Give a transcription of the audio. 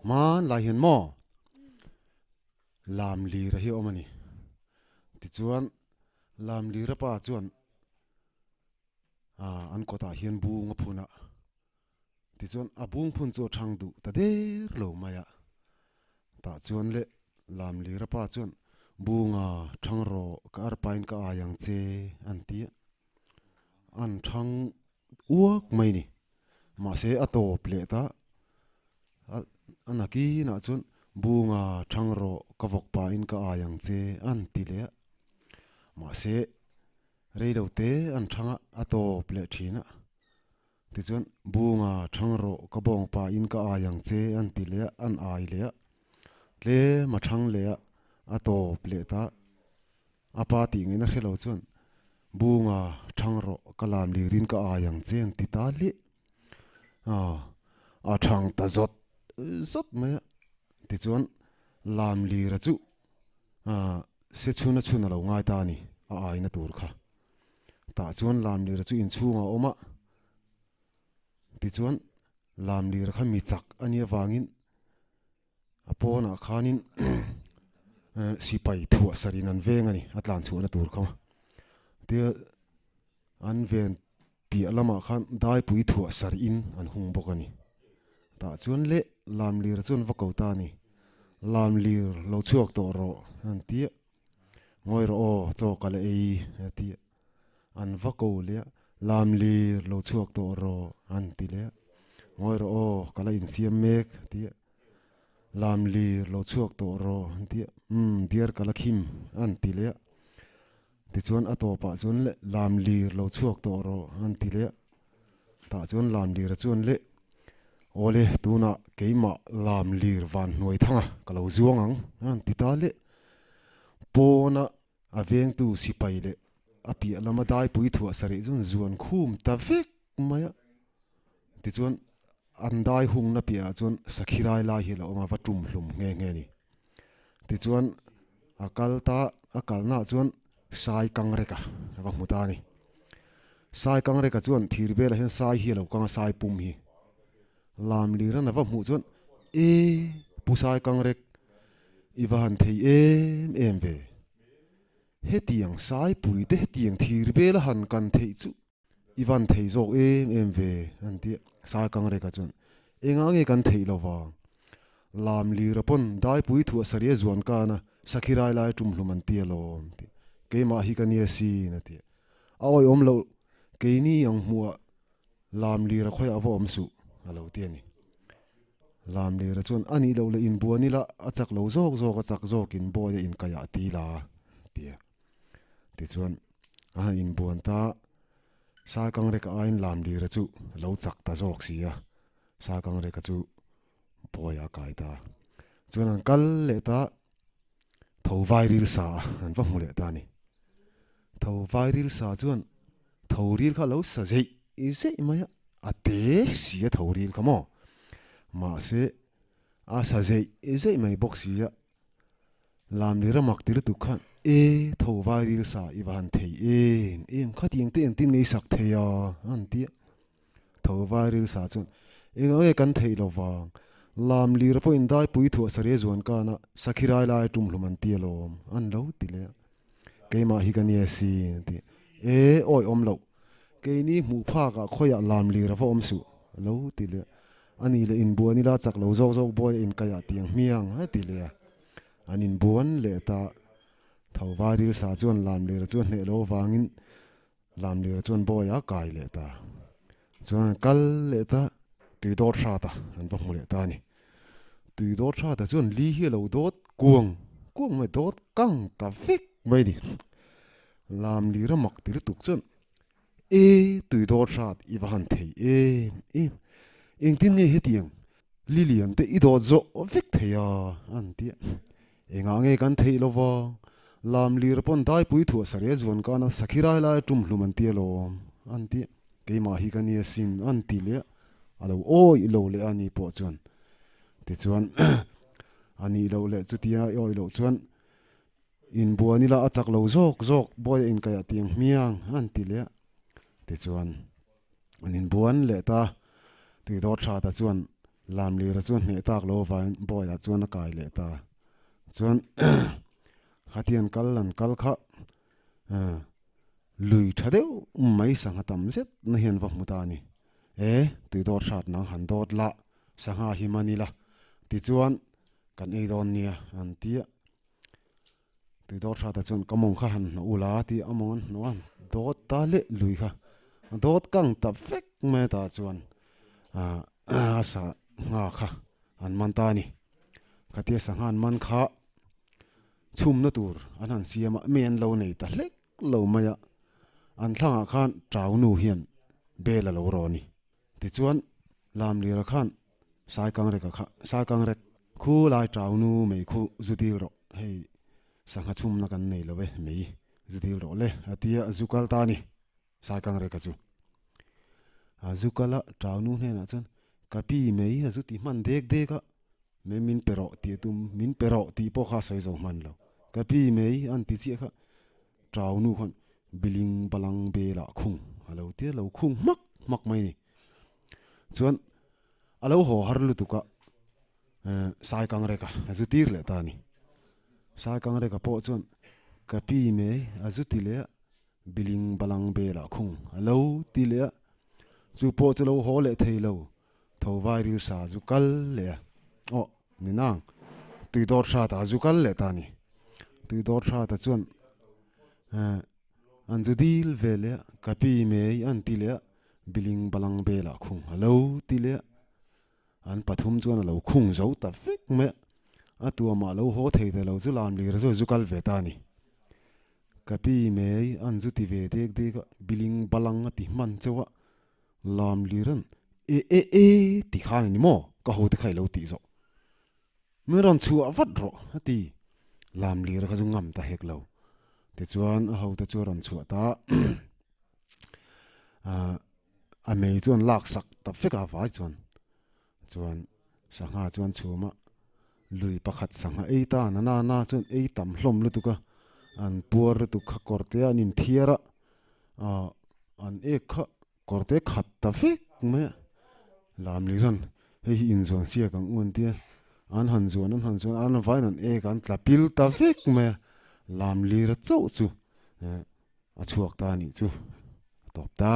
Hmanlai hian maw Lamlira hi a awm a ni. Tichuan Lamlira pa chuan ah an kawtah hian bung a phun a, tichuan a bung phun chu a thang duh ta der lo mai a. Tah chuan le Lamlira pa chuan bunga thang rawh ka arpain ka ai ang che an ti a, an thang uak mai ni. Mahse a tawp leh ta a a nakinah chuan bunga thang rawh ka vawk pahin ka ai ang che an ti leh a. Mahse rei lo te an thang a, a tawp leh thin a. Tichuan bunga thang rawh ka bawng pahin ka ai ang che an ti leh a, an ai leh a. Tlem a thang leh a, a tawp leh ta. A pa tih ngaihna hre lo chuan Bunga thang rawh ka lam lirin ka ai ang che an ti ta leh a, a thang ta zawt zawt mai a. Tichuan lam lira chu se chhun a chhun a lo ngai ta a ni, a aina tur kha. Tah chuan lam lira chu inchhungah a awm a, tichuan lam lira kha mi chak a nih avangin A pawnah khanin sipai thuah sarhin an veng a ni, a tlan chhuahna tur kha. Tia an ven piah lamah khan daipui thuah sarhin an hung bawk a ni. Tah chuan leh Lamlira chuan va ko ta a ni. Lamlir lo chhuak tawh rawh an ti a, Ngawi rawh aw, chaw ka la ei a ti a. An va ko leh a, Lamlir lo chhuak tawh rawh an ti leh a. Ngawi rawh aw, ka la insiam mek a ti a. Lamlir lo chhuak tawh rawh an ti a, umm diar ka la khim an ti leh a. Tichuan a tawpah chuan le Lamlir lo chhuak tawh rawh an ti leh a. Tah chuan Lamlira chuan le Awle tunah keimah Lamlir van hnuai thanga ka lo zuang ang an ti ta le. Pawna a vengtu sipai leh a piah lama daipui thuah sarih chuan zuan khum ta vek mai a. Tichuan an dai hungna piahah chuan sakhi rai lai hi a lo awm a, va tum hlum nghe nghe a ni. Tichuan a kal ta, a kalnaah chuan sai kang reka a va hmu ta a ni. Sai kang reka chuan thir velah hian sai hi a lo kang a, sai pum hi. Lam liran a va hmuh chuan, E Pu Sai kang rek, i va han thei em em ve. Hetiang saipui te hetiang thir vela han kan theih chu I van thei zawk em em ve an ti a, Sakangreka chuan engah nge kan theih lo vang? Lam lira pawn daipui thuah saria zuan kan a, sakhi rai lai tum hlum an ti alawm ti a, keimah hi ka nia sin a ti a, a awihawm loh keini ang hmuhah lam lira khawiah va awm suh a lo ti a ni. Lam lira chuan a nih loh leh inbuan ila a chak lo zawk zawk a chak zawkin bawi a inkaiah a ti la a ti a. Tichuan a han inbuan ta, Sakangreka aiin Lamlira chu a lo chak ta zawk si a, Sakangreka chu bawi a kai ta. Chuan an kal leh ta, tho vairil sa a an va hmu leh ta a ni. Tho vairil sa chuan tho ril kha a lo sa zeih zeih mai a, a te si a tho ril kha maw? Mahse a sa zeih zeih mai bawk si a. Lamli ramak ti lutuk khan e tho vai ril sa i va han thei em em khatiang te engtin nge i sak thei a an ti a. Tho vai ril sa chuan engah nge kan theih lo vang Lamli ra pawhin daipui thuah saria zuan kana sakhi rai lai tum hlum an ti alawm an lo ti leh a. Keimah hi ka nia sin a ti a. E awi awm loh keini hmuh phakah khawiah Lamli ra va awm suh a lo ti leh a. A ni leh inbuan ila chak lo zawk zawk buai a inkaiah tiang hmiang a ti leh a. An inbuan leh ta. Tho vairil sa chuan Lamlira chu a hneh lo avangin Lamlira chuan bawi a kai leh ta. Chuan an kal leh ta, tui dawt hrat a an va hmu leh ta a ni. Tui dawt hrat ah chuan li hi a lo dawt kuang kuang mai, dawt kang ta vek mai a ni. Lamlira mak ti lutuk chuan E tui dawt hrat i va han thei em em, engtin nge hetiang Lilian te i dawt zawh vek thei a an ti a, engah nge kan theih lo va, Lamlira pawn daipui thuah saria zuan kan a sakhi rai lai a tum hlum an ti alawm an ti a, keimah hi ka nia sin an ti leh a, a lo awih lo leh a ni pawh chuan tichuan a nih loh leh chutia i awih loh chuan Inbuan ila a chak lo zawk zawk bawi a inkaiah tiang hmiang an ti leh a. Tichuan an inbuan leh ta, tui dawt tha ta chuan Lamlira chuan hneh tak lo avangin bawiah chuan a kai leh ta. Chuan khatiang kal an kal kha lui tha deuh mai sangha tam zet na hian va hmu ta a ni. E, tui dawt hrat nang han dawt la, sangha hi man ila tichuan kan ei dawn nia an ti a. Tui dawt hrat ah chuan ka mawng kha han hnawh ula tih a mawng an hnawh a, dawt ta leh lui kha a dawt kang ta vek mai a tah chuan ah a sangha kha an man ta a ni. Khatia sangha an man kha chhumna tur an han siam a, mi an lo nei ta hlek lo mai a, an thlangah khan tau nu hian bel a lo rawn a ni. Tichuan Lamlira khan Saikangreka kha, Saikangrek, khu lai tau nu mei khu zu dil rawh, hei sangha chhumna kan nei lo e, mei zu dil rawh le, a ti a, zu kal ta a ni, Saikangreka chu. A zu kal a, tau nu hnenah chuan, Ka pi mei a zu ti hman dek dek a, mei min pe rawh tih a tum, min pe rawh tih pawh kha a sawi zo hman lo. Ka pi mei a an ti chiah kha, tau nu khan biling balang belah khung a lo ti a, lo khung hmak hmak mai a ni. Chuan a lo haw har lutuk a, Saikangreka a zu tir leh ta a ni. Saikangreka pawh chuan ka pi mai a zu ti leh a, biling balang belah khung a lo ti leh a, chu pawh chu lo haw leh thei lo, tho vai ril sa zu kal leh a, aw ni nang, tui dawt hrat a zu kal leh ta a ni. Tui dawt hrat a chuan an zu dil ve leh a, ka pi mai an ti leh a, Biling balang belah khung a lo ti leh a, an pathum chuan a lo khung zo ta vek mai a, a tuamah lo haw thei ta lo chu Lamlira chu a zu kal ve ta a ni. Ka pi mai an zu ti ve dek dek a, biling balang a ti hman chauh a, Lamlira'n e e e ti khan a ni maw ka ho te kha i lo tih zawh. Min rawn chhuah vat rawh a ti. Lamlira kha chu ngam ta hek lo. Tichuan a hote chu a rawn chhuah ta a, a mei chu an lak sak ta vek a vai chuan. Chuan sangha chuan chhum a, lui pakhat sangha ei ta na na na chuan ei tam hlawm lutuk a, an puar lutuk kha kawr te an inthiar a, ah an ek kha Kawr te khat ta vek mai a, Lamliran hei hi inzuan siak ang u an tia, an han zuan an han zuan an vain an ek an tla pil ta vek mai a, Lamlira chauh chu a chhuak ta a nih chu a tawp ta.